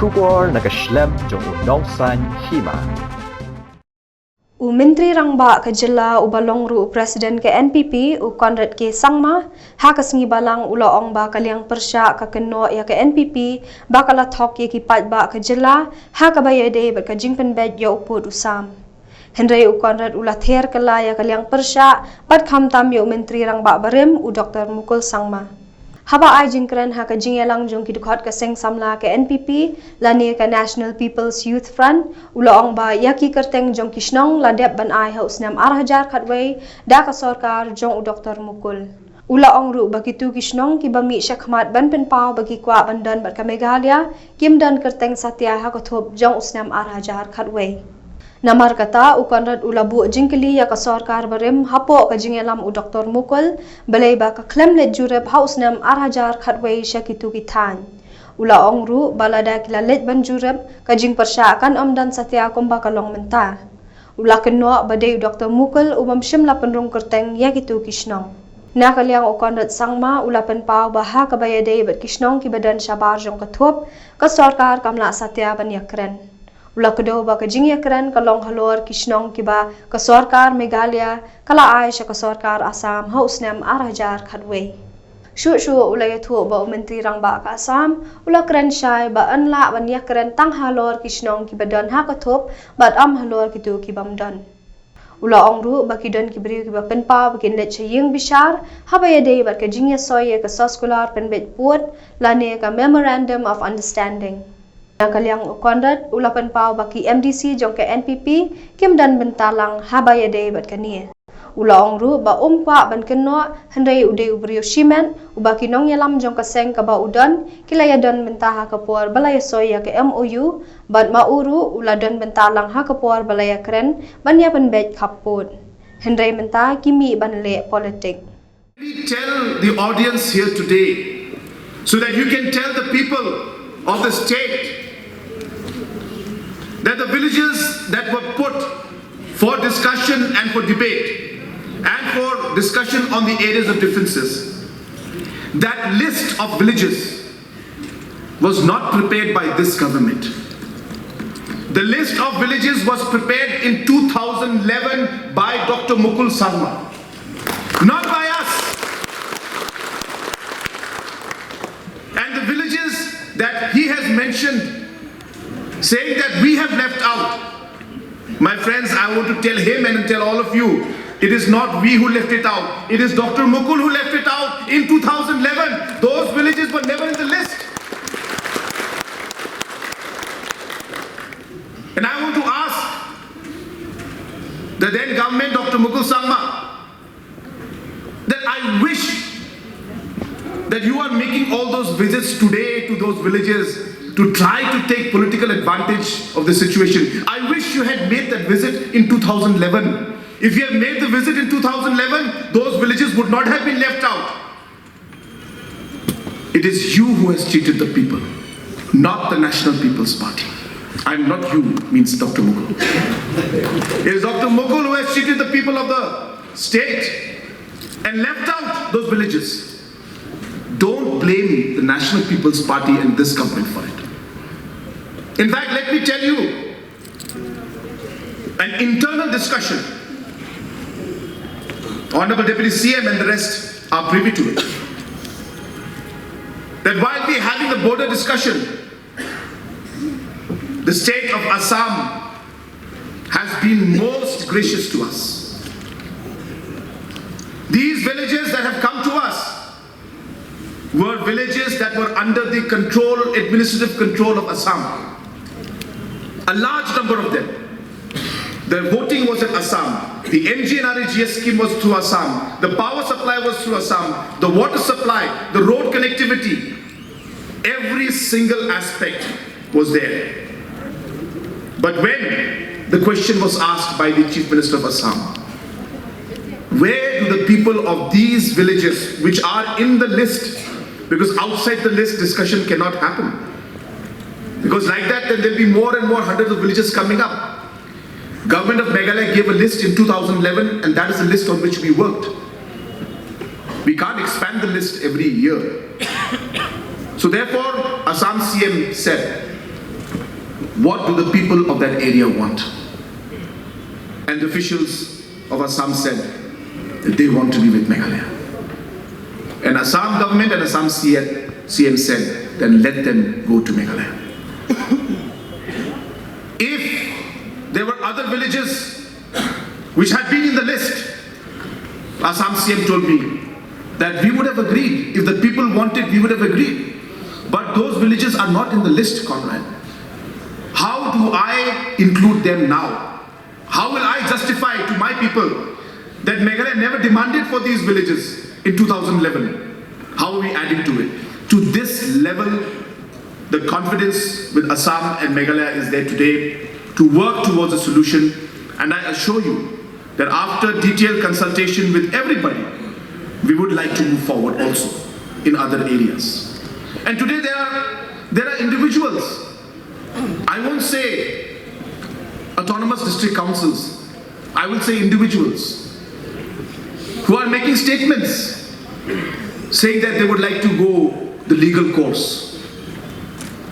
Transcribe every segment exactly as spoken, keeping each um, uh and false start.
Khubor na ka shlem jong u Nongsaiñ Hima. U Myntri Rangbah ka jylla uba long ruh u President ka N P P, u Conrad K Sangma, ha ka sngi Balang u la ong ba ka liang pyrshah ka kynnoh ïa ka N P P ba ka la thok ïa ki paidbah ka jylla ha kaba ïadei bad ka jingpynbeit ïa u pud u sam. Hynrei u Conrad u la ther kylla ïa ka liang pyrshah bad khamtam ïa u Myntri Rangbah barim u Doktor Mukul Sangma. Haba ai jingkren ha ka jingïalang jong ki dkhot ka seng samla ka N P P lane ka National People's Youth Front, u la ong ba ïa ki kyrteng jong ki shnong la dep ban ai ha u snem ar hajar khatwei da ka sorkar jong u Doktor Mukul. U la ong ruh ba kito ki shnong kiba mih shakhmat ban pynpaw ba ki kwah ban don bad ka Meghalaya kim don kyrteng satia ha ka thup jong u snem ar hajar khatwei. Namar kata, u Conrad u la buh jingkylli ïa ka sorkar barim hapoh ka jingïalam u Doktor Mukul, balei ba ka khlem leit jurip ha u snem ar hajar khatwei sha kito ki thaiñ. U la ong ruh ba lada ki la leit ban jurip, ka jingpyrshah kan ym don satia kumba ka long mynta. U la kynnoh ba dei u Doktor Mukul u bym shym la pynrung kyrteng ïa kito ki shnong. Na ka liang u Conrad Sangma u la pynpaw ba ha kaba ïadei bad ki shnong kiba don shabar jong ka thup, ka sorkar kam lah satia ban ïakren. U la kdew ba ka jingïakren ka long halor ki shnong kiba ka sorkar Meghalaya ka la ai sha ka sorkar Assam ha u snem ar hajar khatwei. Shuh shuh u la ïathuh ba u Myntri Rangbah ka Assam u la kren shai ba yn lah ban ïakren tang halor ki shnong kiba don ha ka thup bad ym halor kito ki bym don. U la ong ruh ba ki don ki briew kiba pynpaw ba kin leit sha ïing bishar haba ïadei bad ka jingïasoi ïa ka soskular pynbeit pud lane ka Memorandum of Understanding. Na ka liang u Conrad u la pynpaw ba ki M D C jong ka N P P kim don bynta lang haba ïadei bad kane. U la ong ruh ba um kwah ban kynnoh, hynrei u dei u briew shimet uba ki nongïalam jong ka seng kaba u don ki la ïadon bynta ha ka por ba la ïasoi ïa ka M O U, bad ma u ruh u la don bynta lang ha ka por ba la ïakren ban ïapynbeit khappud. Hynrei mynta ki mih ban leh politik. Let me tell the audience here today, so that you can tell the people of the state, that the villages that were put for discussion and for debate and for discussion on the areas of differences, that list of villages was not prepared by this government. The list of villages was prepared in two thousand eleven by Doctor Mukul Sangma, not by us. And the villages that he has mentioned, saying that we have left out, my friends, I want to tell him and tell all of you, it is not we who left it out. It is Doctor Mukul who left it out in two thousand eleven. Those villages were never in the list. And I want to ask the then government, Doctor Mukul Sangma, that I wish that you are making all those visits today to those villages to try to take political advantage of the situation. I wish you had made that visit in two thousand eleven. If you had made the visit in two thousand eleven, those villages would not have been left out. It is you who has cheated the people, not the National People's Party. I'm not you, means Doctor Mukul. It is Doctor Mukul who has cheated the people of the state and left out those villages. Don't blame the National People's Party and this government for it. In fact, let me tell you, an internal discussion, Honorable Deputy C M and the rest are privy to it, that while we're having the border discussion, the state of Assam has been most gracious to us. These villages that have come to us were villages that were under the control, administrative control of Assam. A large number of them. The voting was in Assam. The M G N R E G S scheme was through Assam. The power supply was through Assam. The water supply, the road connectivity, every single aspect was there. But when the question was asked by the Chief Minister of Assam, where do the people of these villages, which are in the list, because outside the list discussion cannot happen, because like that then there'll be more and more hundreds of villages coming up. Government of Meghalaya gave a list in two thousand eleven, and that is the list on which we worked. We can't expand the list every year. So therefore, Assam C M said, What do the people of that area want? And the officials of Assam said that they want to be with Meghalaya. And Assam government and Assam C M said, then let them go to Meghalaya. If there were other villages which had been in the list, Assam C M told me that we would have agreed. If the people wanted, we would have agreed. But those villages are not in the list, Conrad. How do I include them now? How will I justify to my people that Meghalaya never demanded for these villages in two thousand eleven? How are we adding to it? To this level, the confidence with Assam and Meghalaya is there today to work towards a solution. And I assure you that after detailed consultation with everybody, we would like to move forward also in other areas. And today there are, there are individuals, I won't say autonomous district councils, I will say individuals who are making statements saying that they would like to go the legal course.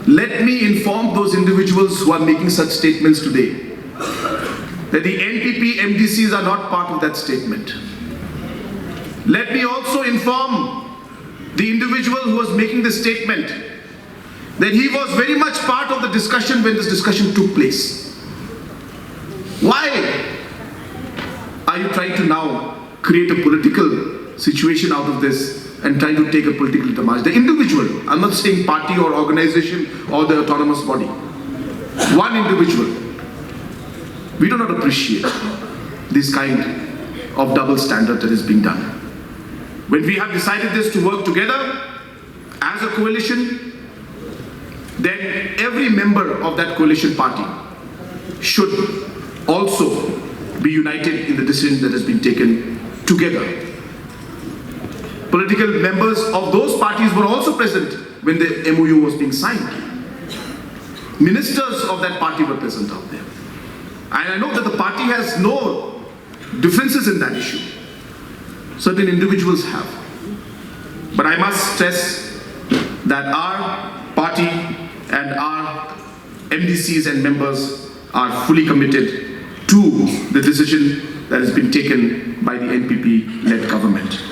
Let me inform those individuals who are making such statements today that the N P P M D Cs are not part of that statement. Let me also inform the individual who was making this statement that he was very much part of the discussion when this discussion took place. Why are you trying to now create a political situation out of this and trying to take a political damage? The individual, I'm not saying party or organization or the autonomous body, one individual. We do not appreciate this kind of double standard that is being done. When we have decided this to work together as a coalition, then every member of that coalition party should also be united in the decision that has been taken together. Political members of those parties were also present when the M O U was being signed. Ministers of that party were present out there. And I know that the party has no differences in that issue. Certain individuals have. But I must stress that our party and our M D Cs and members are fully committed to the decision that has been taken by the N P P-led government.